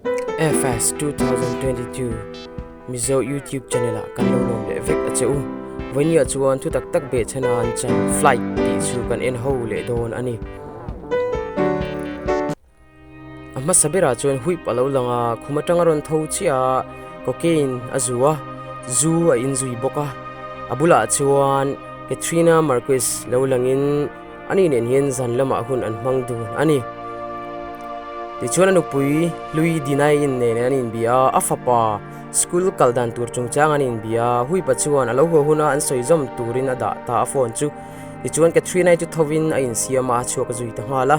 FS 2022 Mizo YouTube channel ah kan lo lawm leh vek a che u. Vawinia chuan thu tak tak beh chhan a an chan flight tih chu kan en ho leh dawn a ni. A hmasa berah chuan whip a lo lang a, khum atanga rawn tho chiah a, cocaine a zu a, zu a inzui bawk a. A bulah chuan Katrina Marquez lo langin ani nen hian zan lamah hun an hmang dun a ni. Tichuan a nupui Hlui Dinaiin nen an inbia a, a fapa school kal dan tur chungchang an inbia a, Huipa chuan a lo haw huna an sawi zawm turin a dah ta a phone chu. Tichuan Katrina-i chu thovin a insiam a, a chhuak zui ta nghal a.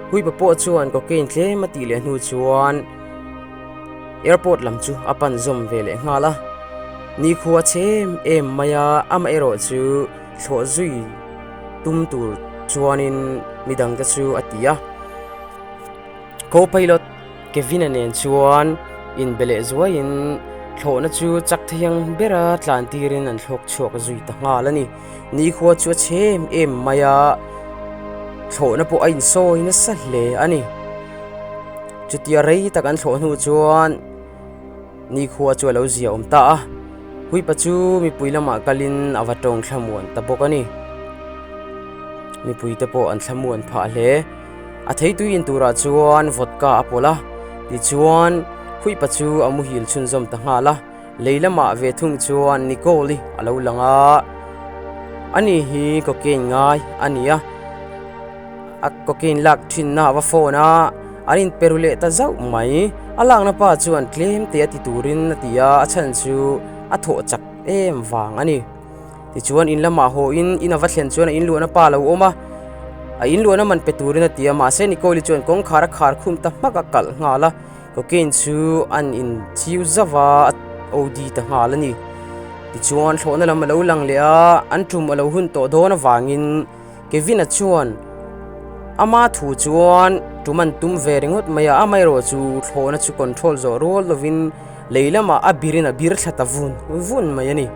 Huipa pawh chuan cocaine tlem a tih leh hnu chuan airport lam chu a pan zawm ve leh nghal a. Nikhua chhe em em mai a, amaherawh chu thlawh zui tum tur chuanin midangte chu a ti a. Co-pilot Kevin-a nen chuan inbe leh zuaiin thlawhna chu chak thei ang bera tlan tirin an thlawk chhuak zui ta nghal a ni. Nikhua chu a chhe em em mai a, thlawhna pawh a insawi nasa hle a ni. Chutia rei tak an thlawh hnu chuan Nikhua chu a lo zia awm ta a, Huipa chu mipui lamah kalin a va tawng thlamuan ta bawk a ni. Mipuite pawh an thlamuan phah hle. A theitui in turah chuan vodka a pawlh a, tichuan Huipa chu a muhil chhunzawm ta nghal a. Lei lamah ve thung chuan Nicole-i a lo lang a, ani hi cocaine ngai a ni a, a cocaine lak thinna a va phone a, an inpe ru leh ta zauh mai. A lakna pa chuan tlem te a ti turin a ti a, a chhan chu a thawh chak em vang a ni. Tichuan in lamah haw in in a va thlen chuan a inluahna pa a lo awm a, a inluahna man pe turin a ti a, mahse Nicole-i chuan kawngkhar a khar khum ta hmak a kalh nghal a. Cocaine chu an inchiu zauh a, a OD ta nghal a ni. Tichuan thlawhna lam a lo lang leh a, an tum a lo hun tawh dawn avangin Kevin-a chuan ama thu chuan tum an tum ve ringawt mai a, amaherawh chu thlawhna chu control zawh rual lovin lei lamah a birin a bir thla ta vun vun mai a ni.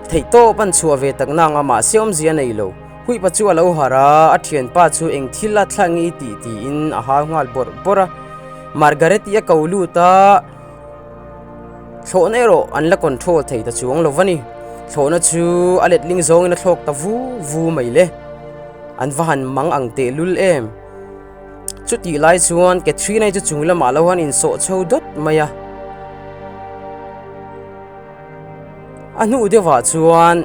Theihtawp an chhuah ve tak nang a, mahse awmzia a nei lo. Huipa chu a lo harh a, a thianpa chu eng thil a thla nge i tih tiin a hau nghal bawrh bawrh a. Margaret-i a ko lut a, thlawhna erawh an la control thei ta chuang lo va ni. Thlawhna chu a letling zawngin a thlawk ta vu vu mai le. An va han mang ang tehlul em. Chutih lai chuan Katrina-i chu chung lamah lo han insawh chho dawt mai a. A hnu deuhah chuan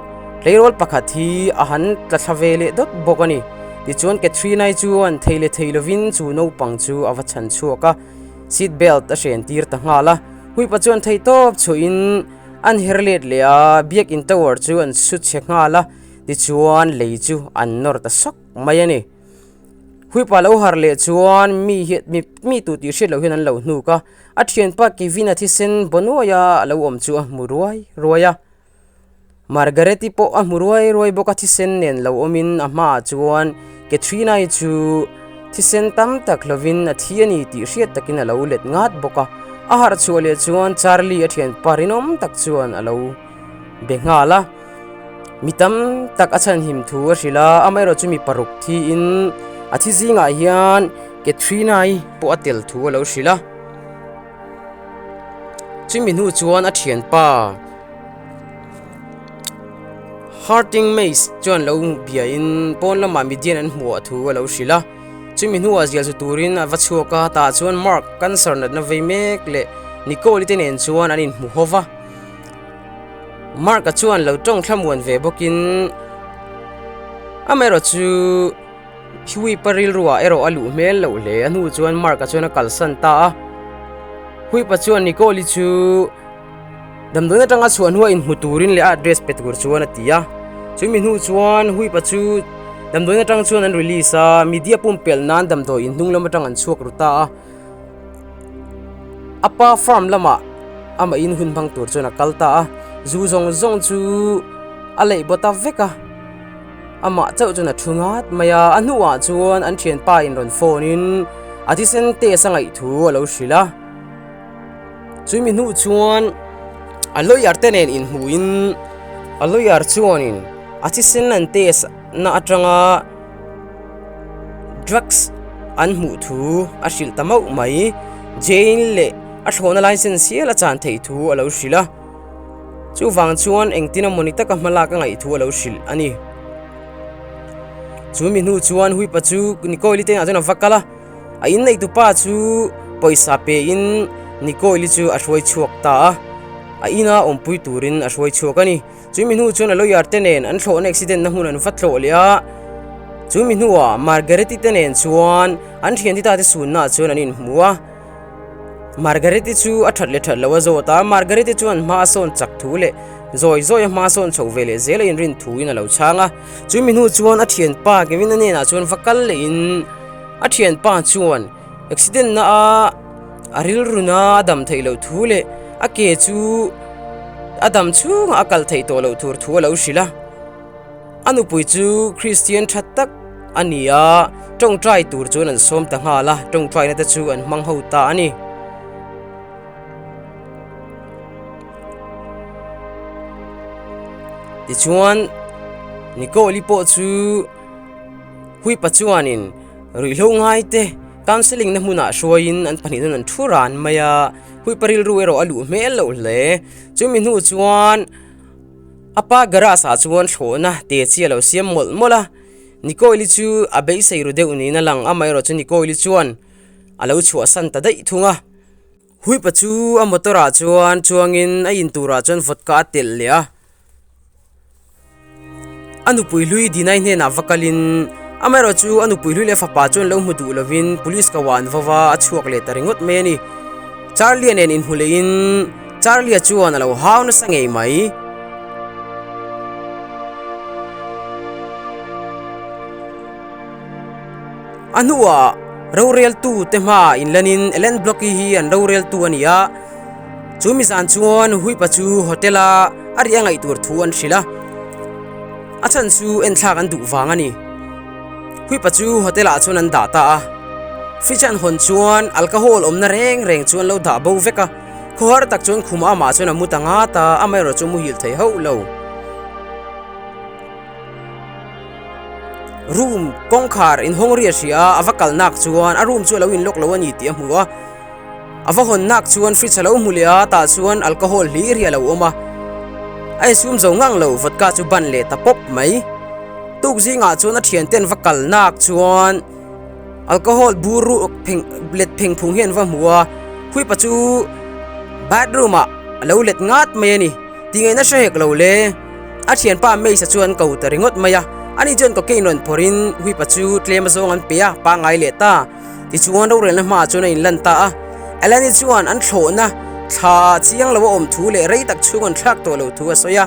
tleirawl pakhat hi a han tla thla ve leh dawt bawk a ni. Tichuan Katrina-i chuan thei leh thei lovin chu naupang chu a va chhan chhuak a, seat belt a hren tir ta nghal a. Huipa chuan thei tawp chhuahin an her let leh a, biakin tower chu an su chhe nghal a, tichuan lei chu an nawr ta sawk mai a ni. Huipa lo harh leh chuan mi hi mi mi tu tih hriat loh hian an lo hnuk a. A thianpa Kevin-a thisen Bonuaia a lo awm chu a hmu ruai ruai a. Margaret-i pawh a hmu ruai ruai bawk a, thisen nen lo awmin a hmaah chuan Katrina-i chu thisen tam tak hlovin a thi a ni tih hriat takin a lo let ngat bawk a. A harh chhuah leh chuan Charlie a thianpa rinawm tak chuan a lo be nghal a. Mi tam tak a chhanhim thu a hrilh a, amaherawh chu mi paruk thiin a thi zingah hian Katrina-i pawh a tel thu a lo hrilh a. Chumi hnu chuan a thianpa Harding Mace chuan lo biain pawn lamah midian an hmuh thu a lo hrilh a. Chumi hnuah zial chu turin a va chhuak a, tah chuan Mark cancer natna vei mek leh Nicole-i te nen chuan an inhmu ho va. Mark-a chuan lo tawng thlamuan ve bawkin amaherawh chu Huipa rilruah erawh a luh hmel loh hle. A hnu chuan Mark-a chuan a kalsan ta a. Huipa chuan Nicole-i chu damdawiin atanga chhuah hnuah inhmu turin leh a address pe tur chuan a ti a. Chumi hnu chuan Huipa chu damdawiin atang chuan an release a, media pumpelh nan damdawi inhnung lam atang an chhuak ru ta a. A pa farm lamah amah in hun hmang tur chuan a kal ta a, zu zawng zawng chu a leih baw ta vek a, amah chauh chuan a thu ngat mai a, a hnuah chuan an thianpa in rawn phone in a thisen test a ngaih thu a lo hrilh a, chumi hnu chuan a lawyer te nen inhmuh in a lawyer chuanin a thisen an test na atanga. Drugs an hmuh thu a hrilh ta mauh mai. Jail leh a thlawhna licence hial a chan theih thu a lo hrilh a. Chuvang chuan engtin emaw ni taka hmalak a ngaih thu a lo hrilh a ni. Chu mi hnu chuan Huipa chu Nikoili te inah chuan a va kal a, a inneihtu pa chu pawisa pein Nikoili chu a hruai chhuak ta a, a ina awmpui turin a hruai chhuak a ni. Chu mi hnu chuan a lawyer te nen an thlawhna accident na hmun an va tlawh leh a, chu mi hnuah Margaret-i te nen chuan an thian tita te sunnaah chuan an inhmu a. Margaret-i chu a that leh that lo a zawt a, Margaret-i chuan hma a sawn chak thu leh zawi zawi a hma sawn chho ve leh zel a inrin thuin a lo chhang a. Chu mi hnu chuan a thianpa Kevin-a hnenah chuan va kal lehin a thianpa chuan accident na a a rilruna a dam theih loh thu leh a ke chu a dam chhungah a kal theih tawh loh tur thu a lo hrilh a. A nupui chu Kristian tha tak a ni a, tawngtai tur chuan an sawm ta nghal a, tawngtaina te chu an hmang ho ta a ni. Tichuan, Nicole-i pawh chu Huipa chuanin ruihhlo ngaite counselling na hmunah hruaiin an pahnih chuan an thu ran mai a, Huipa rilru erawh a luh hmel loh hle. Chumi hnu chuan A pa garage ah chuan thlawhna te chi a lo siam mawlh mawlh a, Nicole-i chu a beisei ru deuh niin a lang, amaherawh chu Nicole-i chuan a lo chhuahsan ta daih thung a. Huipa chu a motor ah chuan chuangin a in turah chuan vodka a telh leh a, a nupui hlui Dinai hnenah va kalin amaherawh chu a nupui hlui leh a fapa chuan lo hmu duh lovin police ko ah an va va a chhuak leh ta ringawt mai a ni. Charlie-a nen inhmu lehin Charlie-a chuan a lo hau nasa ngei mai. A hnuah roreltu te hma inlanin Ellen Block-i hi an roreltu a ni a, chu mi zan chuan Huipa chu hotel-a a riah ngaih tur thu an hrilh a, a chhan chu enthlak an duh vang a ni. Huipa chu hotel-ah chuan an dah ta a, fridge an hawn chuan alcohol awmna reng reng chu an lo dah bo vek a. Khawhar tak chuan khum amah chuan a mu ta ngat a, amaherawh chu muhil thei hauh lo. Room kawngkhar inhawng ri a hria a, a va kal nak chuan a room chu a lo inlock lo a ni tih a hmu a. A va hawn nak chuan fridge a lo hmu leh a, tah chuan alcohol hlir hi a lo awm a. A insum zo ngang lo, vodka chu ban leh ta pawp mai. Tuk zingah chuan a thianten va kal nak chuan. Alcohol bur ruak pheng let pheng phung hi an va hmu a, Huipa chu bathroom ah a lo let ngat mai a ni. Tingaihna hre hek lo le, a thianpa Mace-a chu an ko ta ringawt mai a, ani chuan cocaine rawn phawrhin Huipa chu tlem azawng an pe a, pangngai leh ta. Tichuan rorelna hmaah chuan a inlan ta a, Eleni chuan an thlawhna thla chiang lo a awm thu leh rei tak chhung an thlak tawh lo thu a sawi a,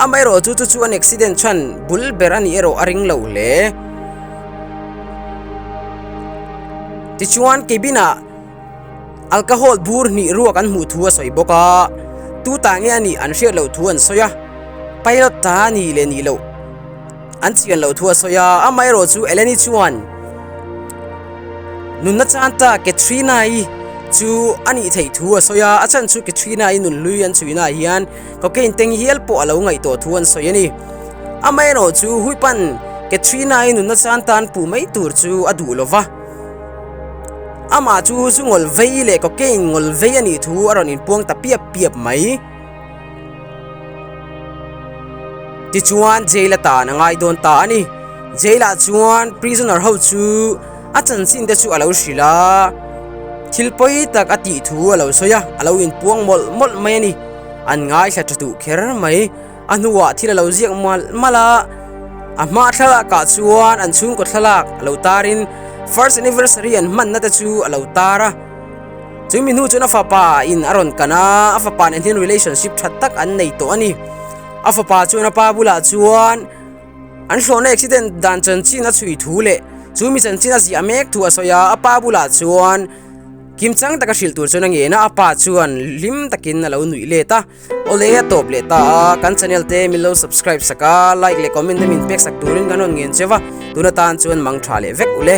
amaherawh chu chu chu an accident chhan bul ber a nih erawh a ring lo hle. Tichuan cabin-ah alcohol bur hnih ruak an hmuh thu a sawi bawk a, tu tah nge a nih an hriat loh thu an sawi a, pilot ta a nih leh nih loh an chian loh thu a sawi a, amaherawh chu Eleni chuan nunna chan ta Katrina-i chu a nih theih thu a sawi a, a chhan chu Katrina-i nunhlui an chhuihnaah hian cocaine teng hial pawh a lo ngaih tawh thu an sawi a ni. Amaherawh chu Huipan Katrina-i nunna chan tan puh mai tur chu a duh lo va. Amah chu zu ngawl vei leh cocaine ngawl vei a nih thu a rawn inpuang ta piap piap mai. Tichuan jail a tan a ngai dawn ta a ni. Jail ah chuan prisoner ho chu a chanchin te chu a lo hrilh a, thil pawi tak a tih thu a lo sawi a, a lo inpuang mawlh mawlh mai a ni. An ngaithla tha duh kher mai. A hnuah thil a lo ziak malh malh a, a hma thlalak ah chuan an chhungkaw thlalak a lo tarin first anniversary an hmanna te chu a lo tar a, chumi hnu chuan a fapa in a rawn kan a, a fapa nen hian relationship tha tak an nei tawh a ni. A fapa chuan a pa bulah chuan an hlawhna accident dan chanchin a chhui thu leh chumi chanchin a ziah mek thu a sawi a, a pa bulah chuan kimchang taka hrilh tur chuan a ngen a, a pa chuan hlim takin a lo nuih let a. Awle a tawp leh ta a, kan channel te min lo subscribe sak a, like leh comment te min pek sak turin kan rawn ngen cheu a, tun atan chuan mang tha leh vek ule.